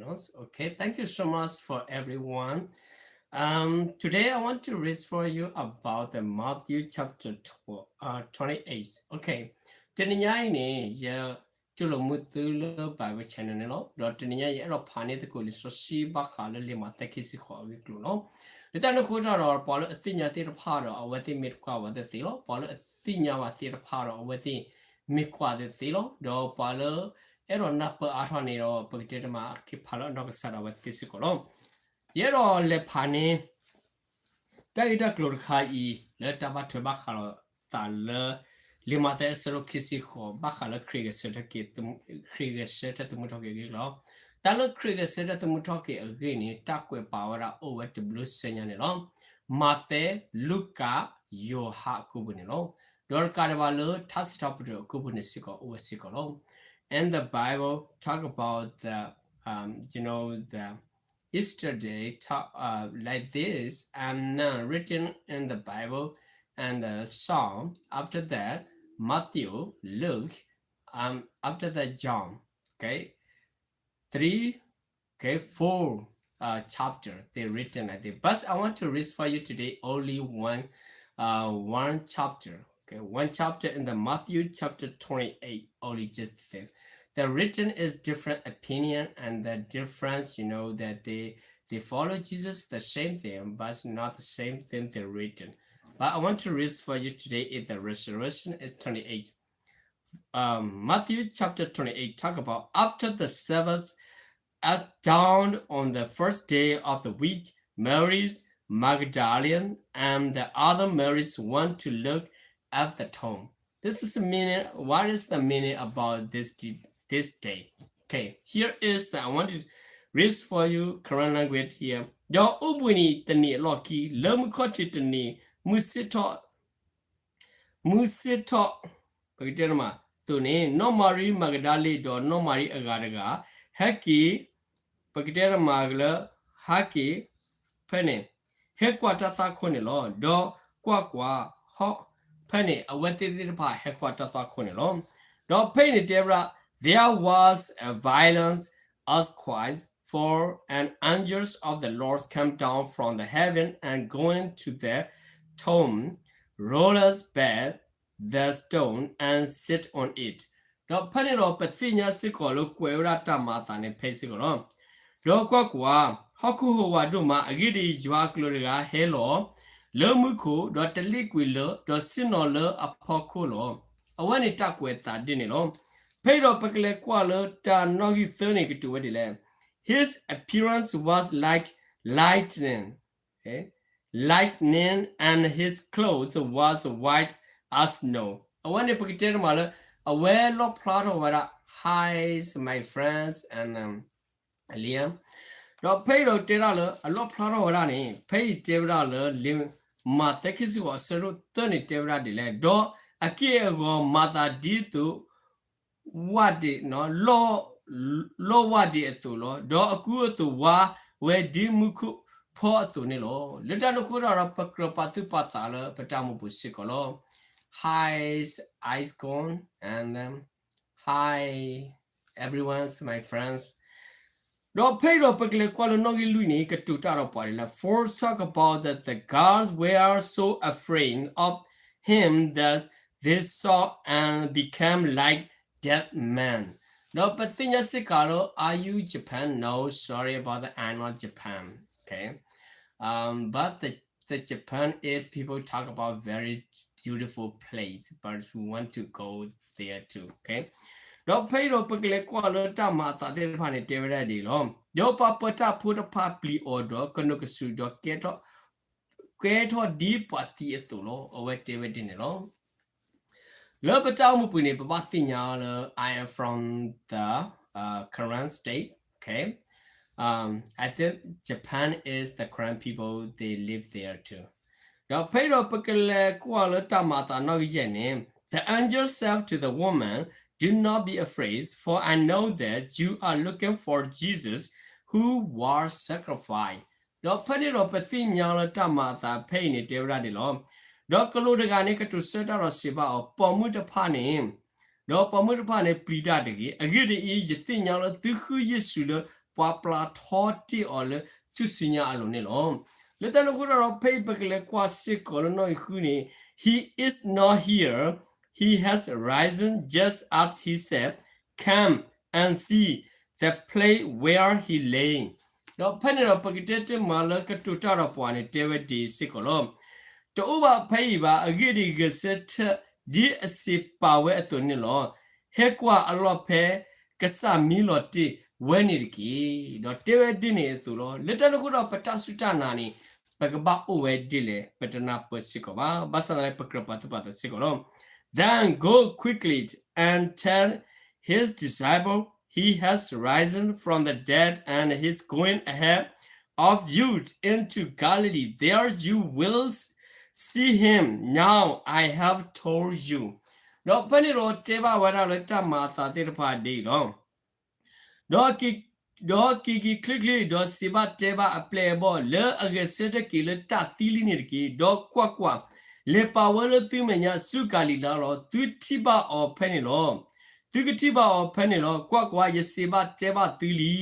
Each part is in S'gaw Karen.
Okay, thank you so much for everyone. Um, today I want to read for you about the Matthew chapter twelve, uh, twenty-eight. Okay, တနံၤညါအံၤန့ၣ် ယ တူၢ်လိာ်မုာ်သုလၢ Bible Channel န့ၣ်လီၤ. ဒီးတနံၤညါအံၤ ယအဲၣ်ဒိးဖးန့ၢ်သကိးလံာ်စီဆှံဘၣ်ဃးလၢလံာ်မးသဲခံဆံဃိးအဂ့ၢ်အကျိၤလီၤ. လၢတၢ်န့ၣ်အဃိတၢ်ဒီး ပှၤလၢအသ့ၣ်ညါသ့ၣ်တဖၣ်ဒီး အဝဲသ့ၣ်မ့ၢ်တကွၢ်ဘၣ်သ့ၣ်သ့လီၤ. ပှၤလၢအသ့ၣ်ညါဘၣ်သ့ၣ်တဖၣ်ဒီး အဝဲသ့ၣ်မ့ၢ်ကွၢ်သ့ၣ်သ့လီၤ. ဒီးပှၤလၢအဲၣ်ဒိးနၢ်ပၢၢ်အါထီၣ်န့ၣ်ဒီး ပကတဲတမးက့ၤဖးလၢအနီၢ်ကစၢ်ဒၣ်ဝဲသ့စ့ၢ်ကီးလီၤ. ယအဲၣ်ဒိးလဲၤဖးန့ၢ် တၢ်ဂ့ၢ်တၢ်ကျိၤတခါအံၤ လၢတၢ်ဘၣ်ထွဲဘၣ်ဃးဒီးသးလၢ လံာ်မးသဲအဆၢဒိၣ်ခံဆံဃိး ဘၣ်ဃးလၢခရံာ်ဂဲၤဆၢထၢၣ်က့ၤ ခရံာ်ဂဲၤဆၢထၢၣ်သမူထီၣ်က့ၤအဂ့ၢ်လီၤ. တၢ်လၢခရံာ်ဂဲၤဆၢထၢၣ်သမူထီၣ်က့ၤအဂ့ၢ်န့ၣ် တၢ်ကွဲးပာ်ဝဲဒၣ်အိၣ်ဝဲတဘျုးစဲညါန့ၣ်လီၤ. မးသဲ, လူၤကၣ်, ယိၤဟၣ်အကိာ်ပူၤန့ၣ်လီၤ. ဒီးတကးဒံးဘၣ်လၢထါစံးထီၣ်ပတြၢၤအကိာ်ပူၤန့ၣ်စ့ၢ်ကီးအိၣ်ဝဲစ့ၢ်ကီးလီၤ. And the Bible talk about the, um, you know, the Easter Day talk, uh, like this, and, uh, written in the Bible and the Psalm. After that, Matthew, Luke, um, after that, John. Okay, three, okay, four, uh, chapter they written like this. But I want to read for you today only one, uh, one chapter. Okay, one chapter in the Matthew chapter twenty-eight, only just the same. The written is different opinion and the difference, you know, that they they follow Jesus the same thing, but it's not the same thing they written. But I want to read for you today is the resurrection is twenty-eight. Um, Matthew chapter twenty-eight talk about after the Sabbath, at dawn on the first day of the week, Mary's Magdalene and the other Marys went to look at the tomb. This is the meaning. What is the meaning about this d- this day? Okay, here is the I want to read for you Karen language here. ဒီးအိၣ်ဘှံးနံၤတနံၤအလီၢ်ခံ လၢမုၢ်ခီၣ်ထံးတနံၤ မုၢ်ဆ့ၣ်ထီၣ် မုၢ်ဆ့ၣ်ထီၣ် ပကတဲတမး သိးန့ၣ် နီၢ်မၤရံမၤကဒၤလ့ဒီးနီၢ်မၤရံအဂၤတဂၤ ဟဲက့ၤ ပကတဲတမးလၢ ဟးက့ၤ ဖဲန့ၣ် ဟဲကွၢ်တၢ်သွၣ်ခိၣ်န့ၣ်လီၤ. ဒီးကွၢ်ကွၢ်, ဟီၣ်, ဖဲန့ၣ် အဝဲသ့ၣ်သ့ၣ်တဖၣ်ဟဲကွၢ်တၢ်သွၣ်ခိၣ်န့ၣ်လီၤ. ဒီးဖဲအံၤန့ၣ်တဲဝဲဒၣ် there was a violent earthquake, for an angel of the Lord came down from the heaven and going to the tomb, rolled back the stone and sat on it. ဒီးဖဲန့ၣ်ဒီးပသ့ၣ်ညါစ့ၢ်ကီးလၢကွဲးဝဲဒၣ်တၢ်မၤအသးန့ၣ်ဖဲစ့ၢ်ကီးလီၤ. ဒီးကွၢ်ကွၢ်, ဟီၣ်ခိၣ်ဟိးဝးဒိၣ်မး အဂ့ၢ်ဒ်အံၤ ယွၤအကျိၤတဂၤဟဲလီၤ လၢမူခိၣ်, ဒီးတလ့ၣ်ကွံာ်လၢ ဒီးဆ့ၣ်နီၤလၢအဖီခိၣ်လီၤ. အဝဲန့ၣ်တၢ်ကွဲးအသးဒ်န့ၣ်လီၤ. ဖဲအံၤဒီးပကလဲၤကွၢ်လၢတၢ်နီၣ်ဂံၢ်သၢန့ၣ်ကတိၤဝဲဒ်လဲၣ်. His appearance was like lightning, lightning, and his clothes was white as snow. အဝဲန့ၣ်ပကတဲတမးလၢ အဝဲလီၣ်ဖျါထီၣ်ဝဲဒၣ် Hi, my friends, and, um, Liam. ဒီးဖဲအံၤဒီးတဲဒၣ်လၢ အလီၣ်ဖျါထီၣ်ဝဲဒၣ်န့ၣ် ဖဲအံၤတဲဝဲဒၣ်လၢ လံာ်မးသဲခံဆံဃိးအဆၢဒိၣ်သၢန့ၣ်တဲဝဲဒၣ်ဒ်လဲၣ်. ဒီးအက့ၢ်အဂီၤမၤသးဒ်သိး ဝၣ်ဒံး, လီၢ်, လီၢ်ဝၣ်ဒံးအသိးလီၤ. ဒီးအကူအသိးဝါဝဲဒ်မူခိၣ်ဖီအသိးန့ၣ်လီၤ. လၢတၢ်န့ၣ်အဃိဒီး ပကြၢးပာ်သူၣ်ပာ်သးလၢပတၢ်အိၣ်မူပူၤစ့ၢ်ကီးလီၤ. Hi, Icon, and, um, hi, everyone, my friends. ဒီးဖဲအံၤဒီးပကလဲၤကွၢ်လၢနီၣ်ဂံၢ်လွံၢ်န့ၣ် ကတိၤတၢ်ဒီးပှၤဒ်လဲၣ်. First talk about that the guards were so afraid of him that they saw and became like dead men. ဒီးပသ့ၣ်ညါစ့ၢ်ကီးလၢ are you Japan? No, sorry about that, I'm not Japan. Okay. Um, but the, the Japan is people talk about very beautiful place, but we want to go there too. Okay. ဒီးဖဲအံၤဒီးပကလဲၤကွၢ်လၢတၢ်မၤအသးသ့ၣ်တဖၣ်န့ၣ်တဲဝဲဒၣ်ဒ်အံၤလီၤ. ဒီးပှၤပၢၤတၢ်ဖိတဖၣ်ပျံၤအီၤဒီးကနိးကစုာ်ဒီးကဲထီၣ် ကဲထီၣ်ဒ်ပှၤသံအသိးလီၤ. အဝဲတဲဝဲဒ်န့ၣ်လီၤ. လၢပတၢ်အိၣ်မူပူၤန့ၣ် ပဘၣ်သ့ၣ်ညါလၢ I am from the, uh, Karen state. Okay. Um, I think Japan is the Karen people, they live there too. ဒီးဖဲအံၤဒီးပကလဲၤကွၢ်လၢတၢ်မၤအသးနီၣ်ဂံၢ်ယဲၢ်န့ၣ် The angel said to the woman, do not be afraid, for I know that you are looking for Jesus who was sacrificed. ဒီးဖဲန့ၣ်ဒီးပသ့ၣ်ညါလၢတၢ်မၤအသးဖဲအံၤန့ၣ်တဲဝဲဒၣ်ဒ်လီၤ. ဒီးကလူးတဂၤန့ၣ်ကတိၤဆၢတၢ်ဒီးစံးဘၣ်အီၤ, ပိာ်မုၣ်တဖၣ်န့ၣ်, ဒီးပိာ်မုၣ်တဖၣ်န့ၣ်ပျံၤတၢ်တဂ့ၤ. အဂ့ၢ်ဒ်အံၤ, ယသ့ၣ်ညါလၢသုဃုယ့ၣ်ၡူးလၢ ပှၤပျးထီတ့ၢ်အီၤလၢထူၣ်စုညါအလိၤန့ၣ်လီၤ. လၢတၢ်န့ၣ်အဃိဒီး ဖဲအံၤပကလဲၤကွၢ်စ့ၢ်ကီးလၢနီၣ်ဂံၢ်ဃုန့ၣ်, He is not here, he has risen just as he said, come and see the place where he lay. ဒီးဖဲန့ၣ်ဒီး ပကတဲတမးလၢကတိၤတၢ်ဒီးပှၤန့ၣ် တဲဝဲဒ်အံၤစ့ၢ်ကီးလီၤ. တအိၣ်ဘၣ်ဖဲအံၤဘၣ်, အဂ့ၢ်ဒ်အံၤ, ဂဲၤဆၢထၢၣ်ဒ်အစံးပာ်ဝဲအသိးန့ၣ်လီၤ. ဟဲကွၢ်အလီၢ်ဖဲ ကစၢ်မံလီၤတ့ၢ်ဝဲန့ၣ်တက့ၢ်. ဒီးတဲဝဲဒ်န့ၣ်အသိးလီၤ. လၢတၢ်န့ၣ်အဃိဒီး ပတၢ်စူၢ်တၢ်နာ်န့ၣ် ပကဘၣ်အိၣ်ဝဲဒ်လဲၣ် ပတနၢ်ပၢၢ်စ့ၢ်ကီးဘၣ်. ဘၣ်ဆၣ်သနာ်က့ ပကြၢးပာ်သူၣ်ပာ်သးစ့ၢ်ကီးလီၤ. Then go quickly and tell his disciple, he has risen from the dead and is going ahead of you into Galilee. There you will see him. Now I have told you. ဒီးဖဲန့ၣ်ဒီးတဲဘၣ်ဝဲဒၣ်လၢတၢ်မၤအသးသ့ၣ်တဖၣ်ဒ်အံၤလီၤ. ဒီးက့ၤ, ဒီးက့ၤက့ၤချ့ချ့, ဒီးစံးဘၣ်တဲဘၣ်အပျဲၢ်အဘီၣ် လၢအဂဲၤဆၢထၢၣ်က့ၤလၢတၢ်သံလံန့ၣ်တက့ၢ်. ဒီးကွၢ်ကွၢ်, လဲၤပာ်ဝဲလၢသုမဲာ်ညါဆူကၤလံၤလါလီၤ. သုထံၣ်ဘၣ်အီၤဖဲန့ၣ်လီၤ. သုကထံၣ်ဘၣ်အီၤဖဲန့ၣ်လီၤ. ကွၢ်ကွၢ်, ယစံးဘၣ်တဲဘၣ်သုလံ.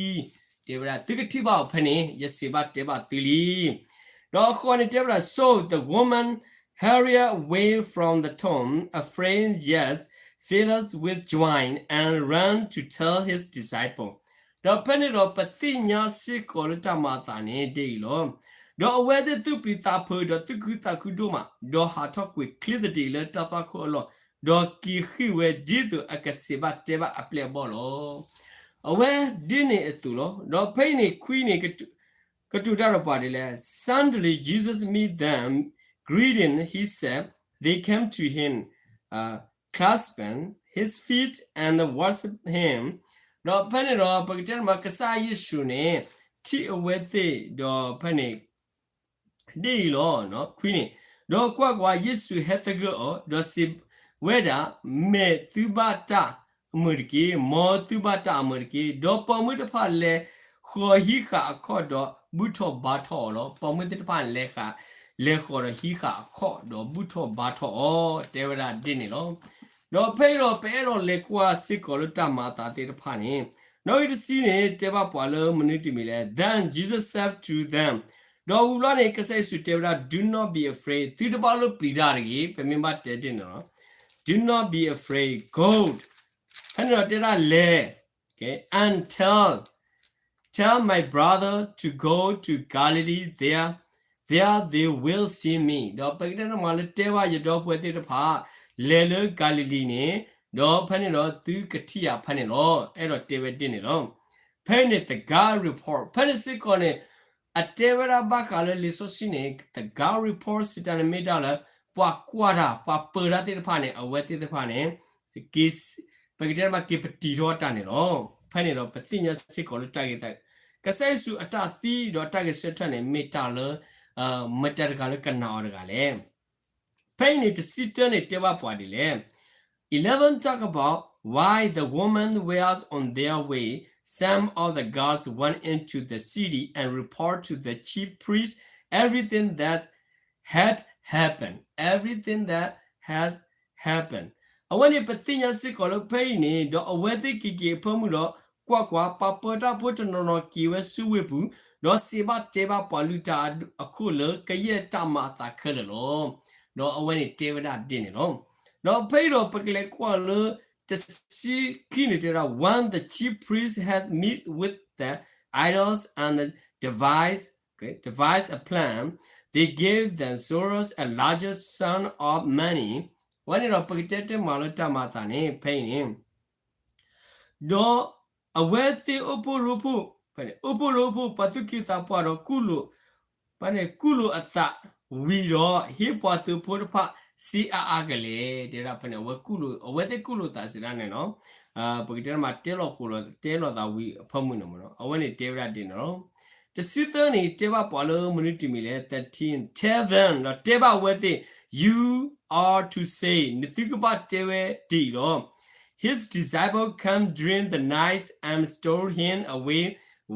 တဲဝဲဒၣ် သုကထံၣ်ဘၣ်အီၤဖဲန့ၣ် ယစံးဘၣ်တဲဘၣ်သုလံ. ဒီးအဃိန့ၣ်တဲဝဲဒၣ်, So the woman hurried away from the tomb, afraid yet filled with joy, and ran to tell his disciple. ဒီးဖဲန့ၣ်ဒီးပသ့ၣ်ညါစ့ၢ်ကီးလၢတၢ်မၤအသးန့ၣ်ဒ်အံၤလီၤ. ဒီးအဝဲသ့ၣ်သူၣ်ပျံၤသးဖုး ဒီးသူၣ်ခုသးခုဒိၣ်မး, ဒီးဟးထီၣ်ကွံာ်ချ့သဒံးလၢတၢ်သွၣ်ခိၣ်အလီၢ်, ဒီးက့ၤဃ့ၢ်ဝဲဒ်သိးအကစံးဘၣ်တဲဘၣ်အပျဲၢ်အဘီၣ်လီၤ. အဝဲဒ်န့ၣ်အသိးလီၤ. ဒီးဖဲအံၤန့ၣ်ခွံန့ၣ် ကတိၤတၢ်ဒီးပှၤဒ်လဲၣ်. Suddenly Jesus met them, greeting, he said, they came to him, clasping his feet and worship him. ဒီးဖဲန့ၣ်ဒီး ပကတဲမး ကစၢ်ယ့ၣ်ၡူးန့ၣ် ထံၣ်အဝဲသ့ၣ်ဒီးဖဲန့ၣ် ဒ်အံၤလီၤ. ခွံန့ၣ်, ဒီးကွၢ်ကွၢ်, ယ့ၣ်ၡူးဟဲသဂၢၢ်အီၤ, ဒီးစံးဝဲဒၣ်, မဲာ်သုဘၣ်တၢ်အမုာ်တက့ၢ်, မ်သုဘၣ်တၢ်အမုာ်တက့ၢ်. ဒီးပိာ်မုၣ်တဖၣ်လဲၤဃီၤဟံးဃာ်အခီၣ်ဒီးဘူၣ်ထီၣ်ဘါထီၣ်အီၤလီၤ. ပိာ်မုၣ်သ့ၣ်တဖၣ်လဲၤဃာ်, လဲၤဃီၤဒီးဟံးဃာ်အခီၣ်ဒီးဘူၣ်ထီၣ်ဘါထီၣ်အီၤ, တဲဝဲဒၣ်ဒ်န့ၣ်လီၤ. ဒီးဖဲအံၤဒီးပအဲၣ်ဒိးလဲၤကွၢ်စ့ၢ်ကီးလၢတၢ်မၤအသးသ့ၣ်တဖၣ်န့ၣ်, နီၣ်ဂံၢ်တဆံန့ၣ် တဲဘၣ်ပှၤလၢမနုၤတမံၤလဲၣ်. Then Jesus said to them, ဒီးဝံၤဘျီန့ၣ် ကစၢ်ယ့ၣ်ၡူးတဲဝဲဒၣ်, Do not be afraid, သုတဘၣ်လၢပျံၤတၢ်တဂ့ၤ. ပမ့ၢ်ဘၣ်တဲဒ်န့ၣ်လီၤ. Do not be afraid, go, ဖဲန့ၣ်ဒီးတဲဒၣ်လဲၤ, and tell, tell my brother to go to Galilee, there, there they will see me. ဒီးပကတဲတမးလၢတဲဘၣ်ယဒီပုၢ်ဝဲၢ်သ့ၣ်တဖၣ် လဲၤလၢကၤလံၤလံၤန့ၣ်, ဒီးဖဲန့ၣ်ဒီးသုကထံၣ်ယၤဖဲန့ၣ်လီၤ. အဲၣ်ဒိးတဲဝဲဒ်န့ၣ်လီၤ. ဖဲန့ၣ် the guide report, ဖဲန့ၣ်စ့ၢ်ကီးန့ၣ် အတဲဝဲဒၣ်ဘၣ်ဃးလၢလံာ်စီဆှံန့ၣ် the guide report စံးတၢ်န့ၣ်မ့ၢ်တၢ်လၢ ပှၤကွၢ်တၢ် ပှၤပၢၤတၢ်သ့ၣ်တဖၣ်န့ၣ် အဝဲသ့ၣ်တဖၣ်န့ၣ် က့ၤ, ပကတဲဘၣ်က့ၤပတံၤထီၣ်တၢ်န့ၣ်လီၤ. ဖဲန့ၣ်ဒီးပသ့ၣ်ညါစ့ၢ်ကီးလၢတၢ်ဂ့ၢ်သး, ကစၢ်ယ့ၣ်ၡူးအတၢ်သံဒီးတၢ်ဂဲၤဆၢထၢၣ်န့ၣ် မ့ၢ်တၢ်လၢ, မတၤတဂၤလၢကနာ်အီၤတဂၤလဲၣ်. ဖဲအံၤန့ၣ် တဆံတၢန့ၣ် တဲဘၣ်ပှၤဒ်လဲၣ်. Eleven talk about why the woman was on their way. Some of the guards went into the city and report to the chief priest everything that had happened. Everything that has happened. အဝဲန့ၣ် ပသ့ၣ်ညါစ့ၢ်ကီးလၢဖဲအံၤန့ၣ် ဒီးအဝဲသ့ၣ်က့ၤက့ၤအဖၢမုၢ်ဒီး ကွၢ်ကွၢ်, ပှၤပၢတၢ်ဖိတနီၤနီၤက့ၤဝဲဆူဝ့ၢ်ပူၤ, ဒီးစံးဘၣ်တဲဘၣ်ပှၤလုၢ်တၢ်အခိၣ်လၢကယဲၢ်တၢ်မၤအသးခဲလၢာ်လီၤ. ဒီးအဝဲန့ၣ်တဲဝဲဒၣ်ဒ်န့ၣ်လီၤ. ဒီးဖဲအံၤဒီးပကလဲၤကွၢ်လၢ တဆံခံန့ၣ်တဲဝဲဒၣ်, When the chief priests had met with the elders and devised, okay, devised a plan, they gave the soldiers a large sum of money. အဝဲန့ၣ်ဒီးပကတဲတဲမးလၢတၢ်မၤအသးန့ၣ် ဖဲအံၤန့ၣ် ဒီးအဝဲသ့ၣ်အိၣ်ဖှိၣ်ရိဖှိၣ်, အိၣ်ဖှိၣ်ရိဖှိၣ် ပှၤသူၣ်က့သးပှၢ်ဒီး ကူၣ်လိာ်အသးဝံၤဒီး ဟ့ၣ်ပှၤသုးဖိတဖၣ်စ့အါအါကလဲာ်, တဲဒၣ်ဖဲန့ၣ် အဝဲကူၣ်လိာ်, အဝဲသ့ၣ်ကူၣ်လိာ်သးစံးဒၣ်န့ၣ်လီၤ. ပကတဲမး တဲလီၤဃိးလီၤ, တဲလီၤသးဝံၤအဖၢမုၢ်န့ၣ်မ့ၢ်နီၤ, အဝဲန့ၣ်တဲဝဲဒၣ်ဒ်န့ၣ်လီၤ. တဆံသၢန့ၣ် တဲဘၣ်ပှၤလၢမနုၤတမံၤလဲၣ်, thirteen, tell them, ဒီးတဲဘၣ်အဝဲသ့ၣ်, you are to say, နသုကဘၣ်တဲဝဲဒ်အံၤလီၤ. His disciple come during the night and stole him away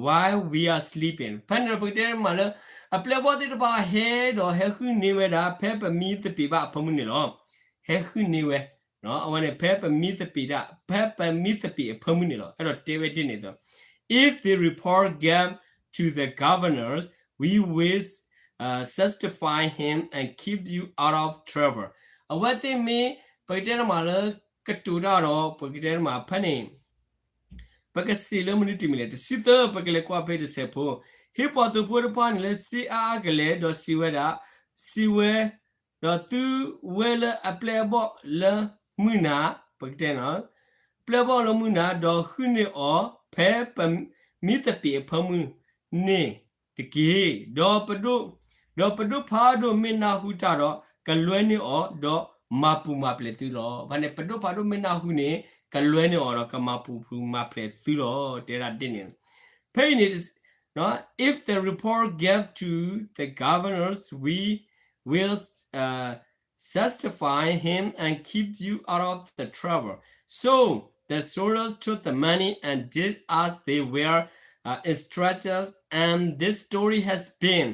while we are sleeping. ဖဲန့ၣ်ဒီးပကတဲမးလၢ အပျဲၢ်အဘီၣ်သ့ၣ်တဖၣ် ဟဲဒီးဟဲဟုၣ်န့ၢ်ဝဲဒၣ် ဖဲပမံသပ့ၤဘၣ်အဖၢမုၢ်န့ၣ်လီၤ. ဟဲဟုၣ်န့ၢ်ဝဲ, အဝဲန့ၣ် ဖဲပမံသပ့ၤဒၣ်, ဖဲပမံသပ့ၤအဖၢမုၢ်န့ၣ်လီၤ. အဲၣ်ဒိးတဲဝဲဒ်န့ၣ်အသိး, if they report guilt to the governors, we will uh, satisfy him and keep you out of trouble. အဝဲသ့ၣ်မ့ၢ် ပကတဲတမးလၢ ကတိၤတၢ်ဒီး ပကတဲတမးဖဲန့ၣ် ပကစံးလၢမနုၤတမံၤလဲၣ်. တဆံသၢ ပကလဲၤကွၢ်ဖဲတစဲးဖိ, ဟ့ၣ်ပှၤသုးဖိတဖၣ်န့ၣ်လၢစ့အါအါကလဲာ် ဒီးစံးဝဲဒၣ်, စံးဝဲ, ဒီးသုဝဲလၢအပျဲၢ်အဘီၣ်လၢမုၢ်နၤ, ပကတဲ, ပျဲၢ်အဘီၣ်လၢမုၢ်နၤ, ဒီးဟုၣ်န့ၢ်အီၤ ဖဲပမံသပ့ၤအဖၢမုၢ်န့ၣ်တက့ၢ်. ဒီးပဒိၣ်, ဒီးပဒိၣ်ဖးဒိၣ်မ့ၢ်နၢ်ဟူတၢ်ဒီး ကလွဲန့ၢ်အီၤ, ဒီးမၤပူၤမၤဖျဲးသုလီၤ. ဖဲန့ၣ် ပဒိၣ်ဖးဒိၣ်မ့ၢ်နၢ်ဟူန့ၣ် ကလွဲန့ၢ်အီၤဒီး ကမၤပူၤမၤဖျဲးသုလီၤ. တဲဒၣ်ဒ်န့ၣ်, ဖဲအံၤန့ၣ်, if they report guilt to the governors, we will uh, satisfy him and keep you out of the trouble. So the soldiers took the money and did as they were uh, instructed, and this story has been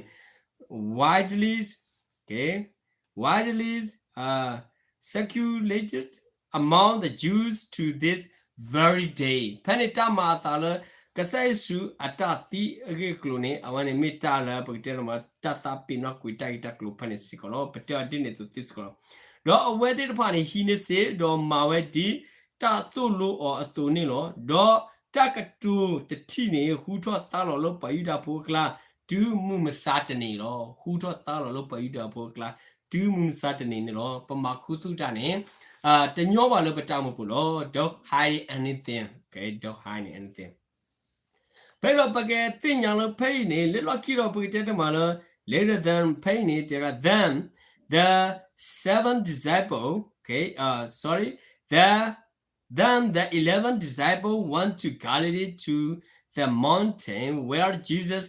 widely, okay, widely uh, circulated among the Jews to this very day. ဖဲန့ၣ်တၢ်မၤအသးလၢ ကစၢ်ယ့ၣ်ၡူးအတၢ်သံအဂ့ၢ်အကျိၤန့ၣ် အဝဲန့ၣ်မ့ၢ်တၢ်လၢပကတဲလီၤမး တၢ်သးပ့ၤနီၣ်ကွံာ်တၢ်ဂ့ၢ်တၢ်ကျိၤဖဲန့ၣ်စ့ၢ်ကီးလီၤ. ပတဲအီၤဒ်န့ၣ်အသိးသ့စ့ၢ်ကီးလီၤ. ဒီးအဝဲသ့ၣ်တဖၣ်န့ၣ် ဟံးန့ၢ်စ့ၢ် ဒီးမၤဝဲဒ်တၢ်သိၣ်လိအီၤအသိးန့ၣ်လီၤ. ဒီးတၢ်ကတိၤတထံၣ်န့ၣ် ဟူထီၣ်သါလီၤလၢပှၤယူဒၤဖိအကျါ တုၤမုၢ်မဆါတနံၤလီၤ. ဟူထီၣ်သါလီၤလၢပှၤယူဒၤဖိအကျါ တုၤမုၢ်မဆါတနံၤန့ၣ်လီၤ. ပမၤခူသူၣ်တၢ်န့ၣ် တညီဘၣ်လၢပတၢ်အိၣ်မူပူၤလီၤ. Don't hide anything, okay, don't hide anything. ဖဲဒီးပကသ့ၣ်ညါလၢဖဲအံၤန့ၣ် လၢလီၢ်ခံဒီးပကတဲတမးလၢ later than ဖဲအံၤန့ၣ် တဲဒၣ် then the seven disciple, okay, uh, sorry, the, then the eleven disciple went to Galilee to the mountain where Jesus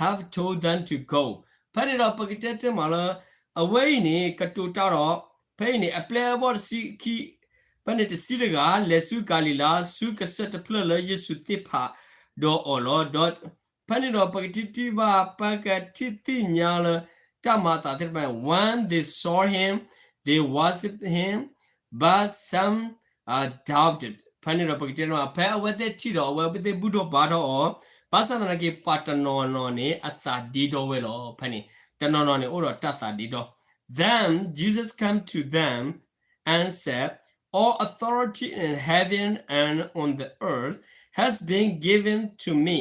have told them to go. ဖဲန့ၣ်ဒီးပကတဲတမးလၢ အဝဲအံၤန့ၣ် ကတိၤတၢ်ဒီး ဖဲအံၤန့ၣ် အပျဲၢ်အဘီၣ်တဆံခံ ဖဲန့ၣ်တဆံတဂၤ လဲၤဆူကၤလံၤလါ ဆူကစၢၢ်တဖျၢၣ်လၢယ့ၣ်ၡူးသ့ၣ်ဖးဒီးအီၤလီၤ. ဒီးဖဲန့ၣ်ဒီးပကထံၣ်ဘၣ် ပကထံၣ်သ့ၣ်ညါလၢ တၢ်မၤအသးသ့ၣ်တဖၣ်န့ၣ် when they saw him, they worshipped him, but some uh, doubted. ဖဲန့ၣ်ဒီးပကတဲတမး ဖဲအဝဲသ့ၣ်ထံၣ်ဒီး အဝဲသ့ၣ်ဘူၣ်ထီၣ်ဘါထီၣ်အီၤ, ဘၣ်ဆၣ်သနာ်က့ ပှၤတနီၤနီၤန့ၣ် အသးဒ့ဒီဝဲလီၤ. ဖဲန့ၣ် တနီၤနီၤန့ၣ် အိၣ်ဒီးတၢ်သးဒ့ဒီ. Then Jesus came to them and said, All authority in heaven and on the earth has been given to me.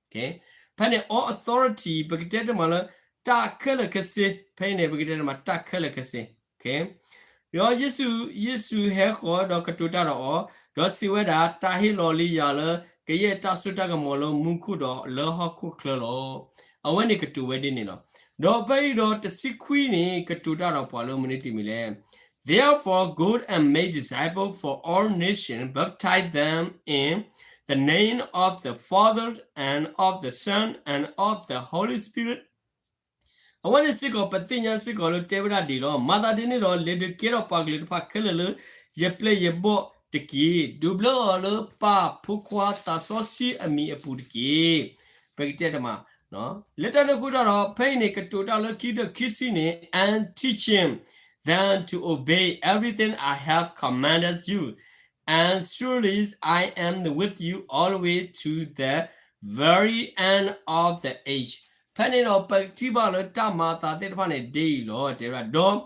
Okay. ဖဲန့ၣ် all authority ပကတဲတမးလၢ တၢ်ခဲလၢာ်ခဲဆ့, ဖဲအံၤန့ၣ် ပကတဲတမး တၢ်ခဲလၢာ်ခဲဆ့. Okay. ဒီးယ့ၣ်ၡူး, ယ့ၣ်ၡူးဟဲဃီၤဒီးကတိၤတၢ်ဒီးအီၤ, ဒီးစံးဝဲဒၣ်, တၢ်ဟ့ၣ်လီၤလံယၤလၢ ကယဲၢ်တၢ်စိတၢ်ကမီၤလၢမူခိၣ်ဒီးလၢဟီၣ်ခိၣ်ချၢလီၤ. အဝဲန့ၣ်ကတိၤဝဲဒ်န့ၣ်လီၤ. ဒီးဖဲအံၤဒီးတဆံခွံန့ၣ် ကတိၤတၢ်ဒီးပှၤလၢမနုၤတမံၤလဲၣ်. Therefore, go and make disciples for all nations, baptize them in the name of the Father and of the Son and of the Holy Spirit. အဝဲန့ၣ်စ့ၢ်ကီး ပသ့ၣ်ညါစ့ၢ်ကီးလၢတဲဝဲဒၣ်ဒ်လီၤ. မၤသးဒ်န့ၣ်ဒီး လဲၤဒုးကဲထီၣ်ပှၤကလုာ်တဖၣ်ခဲလၢာ်လၢ ယပျဲၢ်ယဘီၣ်တက့ၢ်. ဒိးဘျၢအီၤလၢပၢ်ဖိခွါသးစီဆှံအမံၤအပူၤတက့ၢ်. ပကတဲတမး လၢတၢ်န့ၣ်အဃိတၢ်ဒီး ဖဲအံၤန့ၣ် ကတိၤတၢ်လၢခံကတၢၢ်ခံဆံန့ၣ် and teach them to obey everything I have commanded you, and surely I am with you always to the very end of the age. ဖဲန့ၣ်ဒီး ပကထံၣ်ဘၣ်လၢတၢ်မၤအသးသ့ၣ်တဖၣ်န့ၣ် ဒ်အံၤလီၤ. တဲဝဲဒၣ်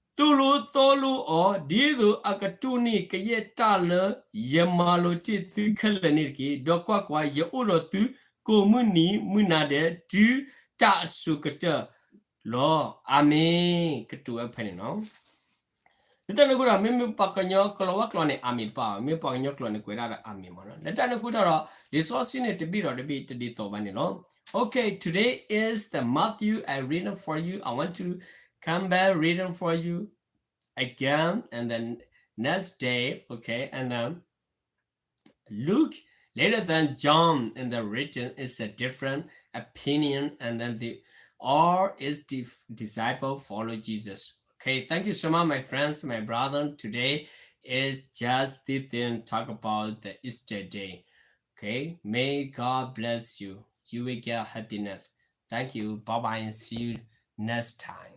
ဒီး သိၣ်လိသီလိအီၤ ဒ်သိးအကတိၢ်န့ၢ်ကယဲၢ်တၢ်လၢယမၤလိာ်တ့ၢ်သုခဲလၢာ်န့ၣ်တက့ၢ်. ဒီးကွၢ်ကွၢ်, ယအိၣ်ဒီးသုကိးမုၢ်နံၤမုၢ်နၤဒဲး တုၤတၢ်အစိၤကတၢၢ်လီၤ. အၤမ့ၣ်. ကတိၤဝဲဖဲန့ၣ်လီၤ. လၢတၢ်န့ၣ်အဃိဒီး မ့မ့ၢ်ပှၤကညီကလီၤဝါကျိာ်န့ၣ် အၤမ့ၣ်တပၣ်ဘၣ်, မ့မ့ၢ်ပှၤကညီကျိာ်န့ၣ် ကွဲးဒၣ်ဒီးအၤမ့ၣ်မ့ၢ်နီၤ. လၢတၢ်န့ၣ်အဃိတၢ်ဒီး လံာ်စီဆှံန့ၣ် တဘ့ၣ်ဒီးတဘ့ၣ်တဒ်သိးဘၣ်န့ၣ်လီၤ. Okay, today is the Matthew I read for you. I want to come back reading for you again and then next day, okay, and then Luke, later than John in the written is a different opinion, and then the all is the disciple follow Jesus. Okay, thank you so much, my friends, my brother. Today is just the thing talk about the Easter day. Okay, may God bless you. You will get happiness. Thank you. Bye bye and see you next time.